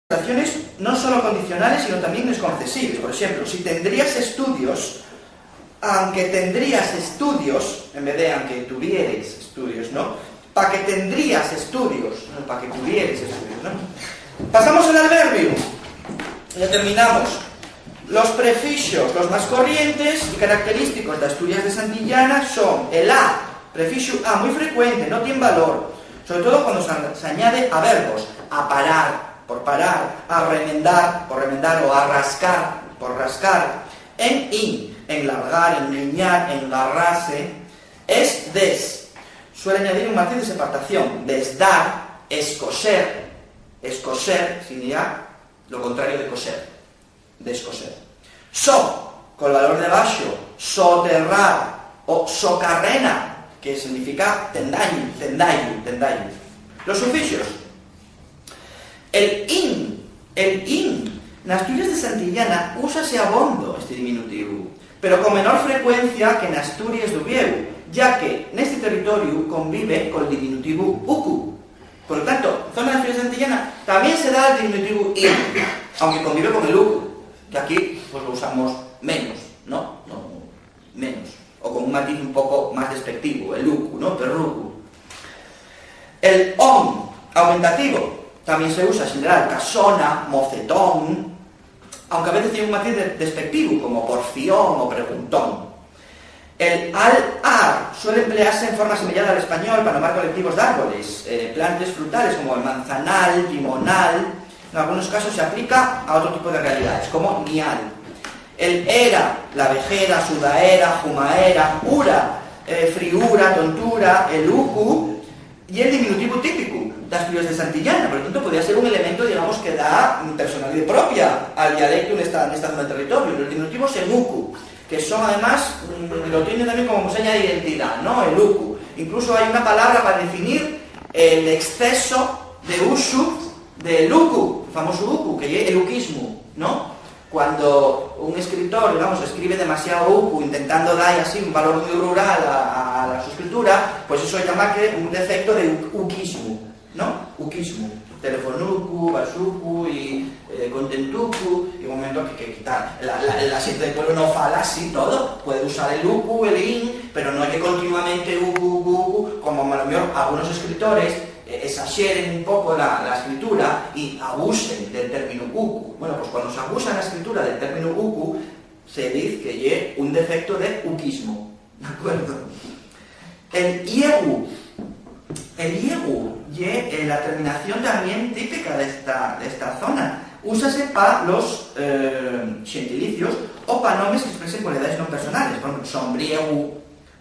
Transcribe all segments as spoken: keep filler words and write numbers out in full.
relaciones non solo condicionales, sino tamién nes concesibles. Por exemplu, si tendrías estudios, anque tendrías estudios, en vez de anque tuvieres estudios, ¿no? Pa que tendrías estudios, no pa que tuvieres estudios, ¿no? Pasamos al alverbiu. Ya terminamos. Los prefixos, los más corrientes y característicos d'Asturias de Santillana son el a, prefixu a, mui frecuente, no tien valor, sobre todo cuando se, se añade a verbos, a parar, por parar, a remendar, por remendar, o a rascar, por rascar, en in, enlargar, enguiñar, engarrase, es des. Suele añadir un matiz de separación, desdar, escoser, escoser, sin ya, lo contrario de coser, descoser. So, col valor de baxo, soterrar o socarrena, que significa tendañu, tendayu, tendayu. Los sufixos. El in, el in, n'Asturias de Santillana úsase abondo este diminutivu, pero con menor frecuencia que n'Asturias d'Uviéu, ya que nesti territoriu convive col diminutivu ucu. Por lo tanto, zona de Asturias de Santillana tamién se da el diminutivu in, aunque convive con el ucu, que aquí, pues, lo usamos menos, ¿no? No, menos, o con un matiz un poco más despectivo, el ucu, ¿no? Perrucu. El on, aumentativo, tamién se usa en general, casona, mocetón, aunque a veces tiene un matiz de-, despectivo, como porfión o preguntón. El al, ar suele emplease en forma asemeyada al español pa nomar colectivos d'árboles, eh, plantes frutales, como el manzanal, llimonal. En algunos casos se aplica a otro tipo de realidades, como nial. El era, la vejera, sudaera, jumaera, ura, eh, friura, tontura, el ucu, y el diminutivo típico d'Asturias de Santillana, por lo tanto, podía ser un elemento, digamos, que da, mm, personalidade propia al dialecto nesta, nesta zona de territorio. Los diminutivos en ucu, que son, además, mm, lo tienen también como seña de identidad, ¿no? El ucu. Incluso hay una palabra para definir el exceso de usu del ucu, el famoso ucu, que ye el uquismo, ¿no? Cuando un escritor, digamos, escribe demasiado ucu, intentando dar así un valor muy rural a, a, a la su escritura, pues eso llama que un defecto de u-, uquismo, ¿no? Uquismo. Telefonucu, basucu y, eh, contentucu, y un momento que, que quitar. La, la, la xente del pueblo no fala así todo, puede usar el ucu, el in, pero no es que continuamente ucu, ucu, ucu, como a lo mejor algunos escritores, eh, exageren un poco la, la escritura y abusen del término ucu. Bueno, pues cuando se abusa en la escritura del término ucu, se diz que ye un defecto de uquismo. ¿De acuerdo? El iegu. El iegu ye, eh, la terminación también típica de esta, de esta zona. Úsase pa los, eh, xentilicios o pa nomes que expresen cualidades non personales. Por exemplo, sombriegu,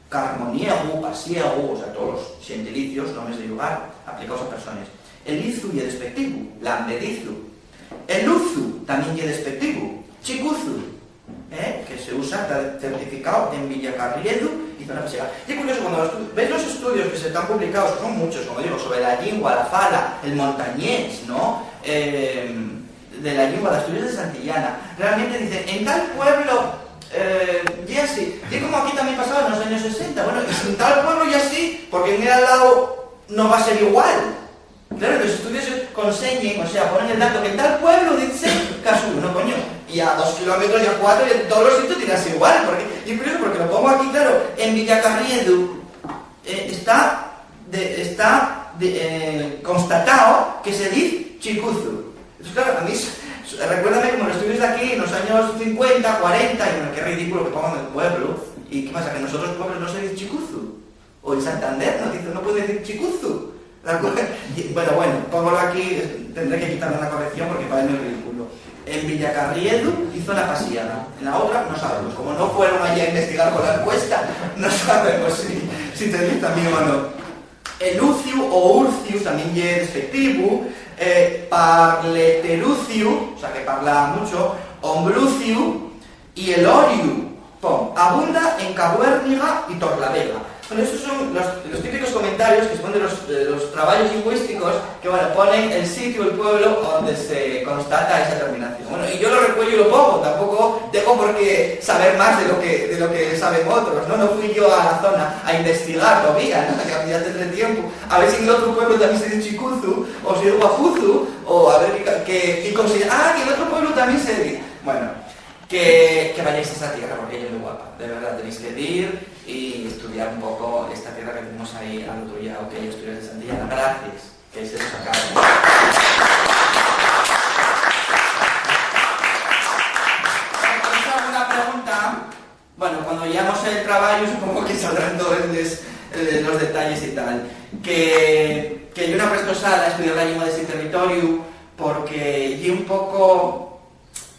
carmoniegu, pasiegu, o sea, todos los xentilicios, nomes de llugar, aplicaos a persones. El izu ye despectivu, lambedizu. El uzu tamién ye despectivu, chicuzu, ¿eh? Que se usa, ta certificao en Villacarriezu y zona pasegada. Ye curioso, cuando los estu-, ves los estudios que se tán publicaos, que son muchos, como digo, sobre la llingua, la fala, el montañés, ¿no? Eh, de la llingua d'Asturias de Santillana, realmente dicen, en tal pueblo, eh, ye así. Ye como aquí tamién pasaba nos años sesenta. Bueno, y si en tal pueblo ye así, porque en el al lao no va a ser igual. Claro, los estudios conseñen, o sea, ponen el dato que en tal pueblo dice casu, no, coño, y a dos kilómetros, y a cuatro, y en todos los sitios dirás igual, porque, y curioso, porque lo pongo aquí, claro, en Villacarriezu, eh, está, de, está de, eh, constatado que se dice chicuzu. Entonces, claro, a mí s-, s-, recuérdame como los estudios de aquí, en los años cincuenta, cuarenta, y bueno, qué ridículo que pongan el pueblo, y qué pasa, que en nosotros pueblos no se dice chicuzu. O en Santander, no dice, no puede decir chicuzu. La co-, y, bueno, bueno, póngolo aquí, eh, tendré que quitarle la corrección porque parece muy ridículo. En Villacarriezu y zona pasillada. En la otra no sabemos. Como no fueron allí a investigar con la encuesta, no sabemos si, si tenéis también o no. El uciu o urciu también ye despectivo. Eh, parleteruciu, o sea que parla mucho, hombruciu, y el oriu, pon, abunda en Cabuérniga y Torlavega. Bueno, estos son los, los típicos comentarios que se ponen de los, de los trabayos lingüísticos que, bueno, ponen el sitio, el pueblo donde se constata esa terminación. Bueno, y yo lo recuello y lo pongo, tampoco tengo por qué saber más de lo que, de lo que saben otros, ¿no? No fui yo a la zona a investigar todavía, ¿no? Que ya tendré tiempo. A ver si en el otro pueblo también se dice chicuzu, o se dice guapuzu, o a ver qué, qué, y considerar, ah, que en el otro pueblo también se dice. Bueno, que, que vayáis a esa tierra porque ella es muy guapa, de verdad, tenéis que ir y estudiar un poco esta tierra que tenemos ahí al otro lado, que hay Asturias de Santillana. Gracias, que se nos acaba. ¿Tenéis alguna pregunta? Bueno, cuando llevamos el trabajo, supongo que saldrán todos les, eh, los detalles y tal. Que, que yo una prestosada a estudiar la lengua de ese territorio, porque y un poco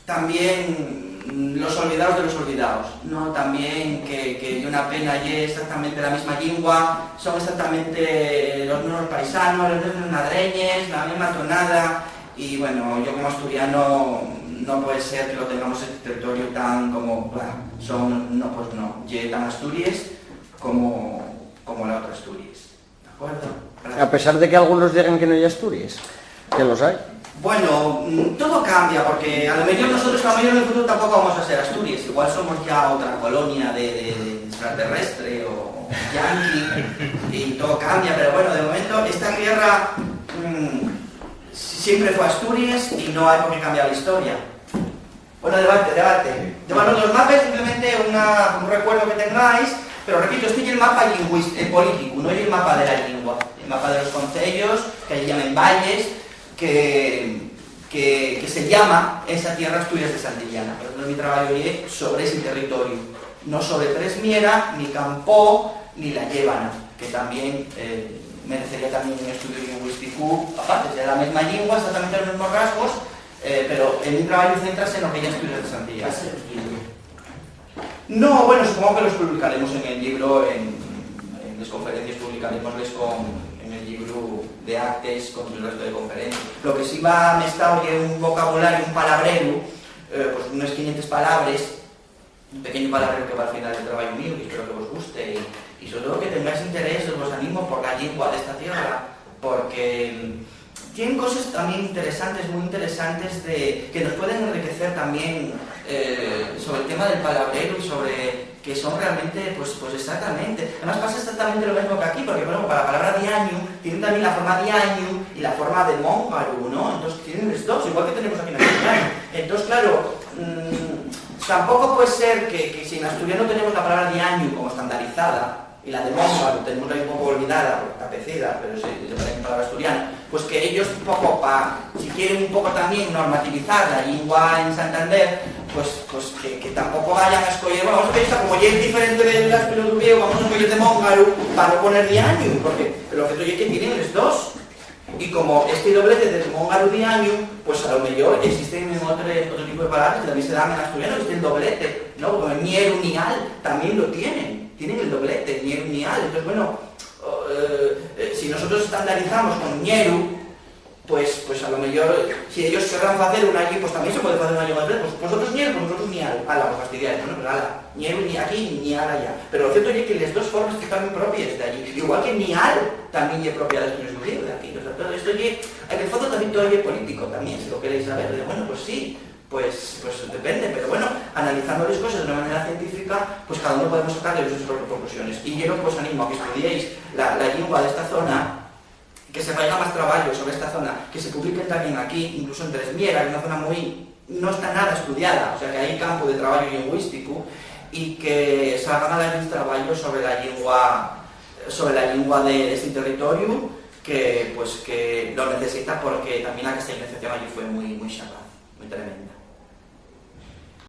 también, mm, los olvidados de los olvidados, ¿no? También que, que ye una pena, ye exactamente la misma lengua, son exactamente los mismos paisanos, los mismos nadreñes, la misma tonada, y bueno, yo como asturiano no puede ser que lo tengamos este territorio tan como, bah, son, no, pues no, ye tan Asturias como, como la otra Asturias. ¿De acuerdo? A pesar de que algunos digan que no hay Asturias, que los hay. Bueno, mm, todo cambia, porque a lo mejor nosotros, a lo mejor en el futuro tampoco vamos a ser Asturias, igual somos ya otra colonia de, de- de extraterrestre o yanqui, y todo cambia, pero bueno, de momento esta tierra, mm, siempre fue Asturias y no hay por qué cambiar la historia. Bueno, debate, debate. Bueno, los mapas, simplemente una, un recuerdo que tengáis, pero repito, este es el mapa lingüístico, político, no es el mapa de la lengua, el mapa de los concellos, que allí llamen valles, que, que, que se llama esa tierra Asturias de Santillana. Por ejemplo, mi trabajo es sobre ese territorio, no sobre Tresmiera, ni Campó, ni La Llévana, que también, eh, merecería también un estudio lingüístico aparte, sea la misma lengua, exactamente los mismos rasgos, eh, pero en mi trabajo centrase en lo que ya estudias de Santillana. ¿Vas a escribir? No, bueno, supongo que los publicaremos en el libro, en, en las conferencias publicaremos con, en el libro de actes con el resto de conferencias. Lo que sí va a estar es un vocabulario, un palabreru, eh, pues unas quinientas palabras, un pequeño palabrero que va al final del trabajo mío, que espero que vos guste, y, y sobre todo que tengáis interés, os animo por la lengua de esta tierra, porque, mm, tienen cosas también interesantes, muy interesantes, de, que nos pueden enriquecer también, eh, sobre el tema del palabrero y sobre que son realmente, pues, pues exactamente. Además pasa exactamente lo mismo que aquí, porque, por ejemplo, para la palabra diañu, tienen también la forma diañu y la forma de móngaru, ¿no? Entonces tienen los dos, igual que tenemos aquí en Asturias. Entonces, claro, mm, tampoco puede ser que, que si en asturiano tenemos la palabra diañu como estandarizada, y la de móngaru tenemos ahí un poco olvidada, tapecida, pero sí, es una palabra asturiana, pues que ellos un poco, pa, si quieren un poco también normativizar la lengua en Santander, pues, pues que, que tampoco vayan a escoger, bueno, vamos a pensar, como ya es diferente del asturiano, vamos a escoger de móngaru para no poner diañu, porque lo que tú que tienen los dos. Y como este doblete de móngaru diañu, pues a lo mejor existen en otro, otro tipo de palabras que también se dan en asturiano, que es el doblete, ¿no? Como ñeru, ñal, también lo tienen. Tienen el doblete, ñeru, ñal. Entonces, bueno, o, eh, eh, si nosotros estandarizamos con ñeru, pues, pues a lo mejor, si ellos querrán hacer una allí, pues también se puede hacer una allí, pues vosotros ñeru, pues nosotros ñal, ala, los castellanos, ¿no? Pues ala, ñeru, ni aquí, ñal allá. Pero lo cierto es que las dos formas están propias de allí. Igual que ñal también es propia de Asturias Unido, de aquí. O sea, todo esto ye, en el fondo también todo es político también, si lo queréis saber. De, bueno, pues sí, pues, pues depende, pero bueno, analizando las cosas de una manera científica, pues cada uno podemos sacar de sus propias conclusiones. Y yo os animo a que estudiéis la, la lengua de esta zona, que se faiga más trabajo sobre esta zona, que se publiquen también aquí, incluso en Tresmiera, que es una zona muy, no está nada estudiada, o sea que hay campo de trabajo lingüístico, y que salgan a dar trabajos sobre la lengua, sobre la lengua de este territorio, que, pues, que lo necesita porque también la castellanización allí fue muy, muy xapaz.